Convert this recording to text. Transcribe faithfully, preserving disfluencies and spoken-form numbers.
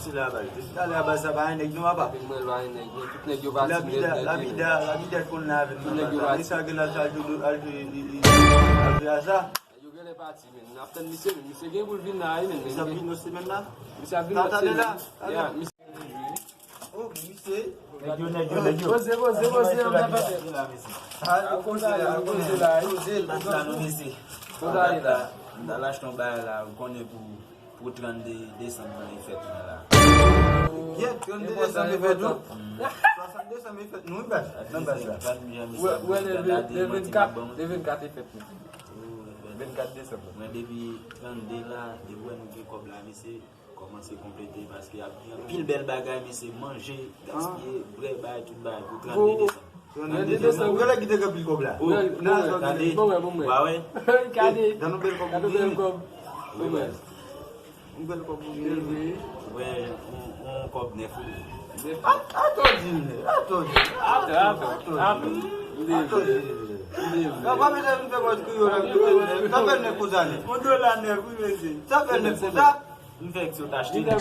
Sila baz. Depi talè a baz sa pa yon nèg non papa. Mwen pa yon nèg, men tout nèg yo pati. Lapida, lapida, lapida konn la avè m. Tout nèg yo pati. Sa gen la sa al jwe al jwe al jwe aza. Yo genlè pati men. N ap tann misye men. Misye gen pou l vin la wi men. Misye ap vin nan semèn la. Misye ap vin nan semèn. Ya, misye. Oh, misye. Nèg yo, nèg yo, nèg yo. Poze, poze, poze, yon zafè. Poze la, poze la. Poze la, non, mesye. Poze la. M ta lachte yon bagay la, ou konnen pou, pou trannde desanm nan, e fèt mwen la. Yè, trannde desanm e fèt ou? Swasannde desanm e fèt nou, wi, baz. Nan baz la. Wè, wè, le, le vennkat, le vennkat e fèt mwen. Vennkat desanm. Mwen depi trannde la, depi wè nou gen kòb la, mesye. Kòmanse konplete paske ap gen anpil bèl bagay, mesye, manje, gaspiye, bwè, bay tout bagay pou trannde desanm. Trannde desanm. Ou genlè ki te gen pil kòb la. Gade. Bon, bon, bon. Wa wè. Gade. Gade yon bèl kòb pou gen. Wi, baz. Yon bèl kòb pou gen. Wè, yon, yon kòb nèf wi. Atò di m, atò di m. Atò, atò, atò. Atò di m. Sa pa bezwen vin fè bòz kriyo la. Sa fè nèf pou sa nèf. Yon dola nèf wi, mesye. Sa fè nèf pou sa. M fè eksprè w t achte li.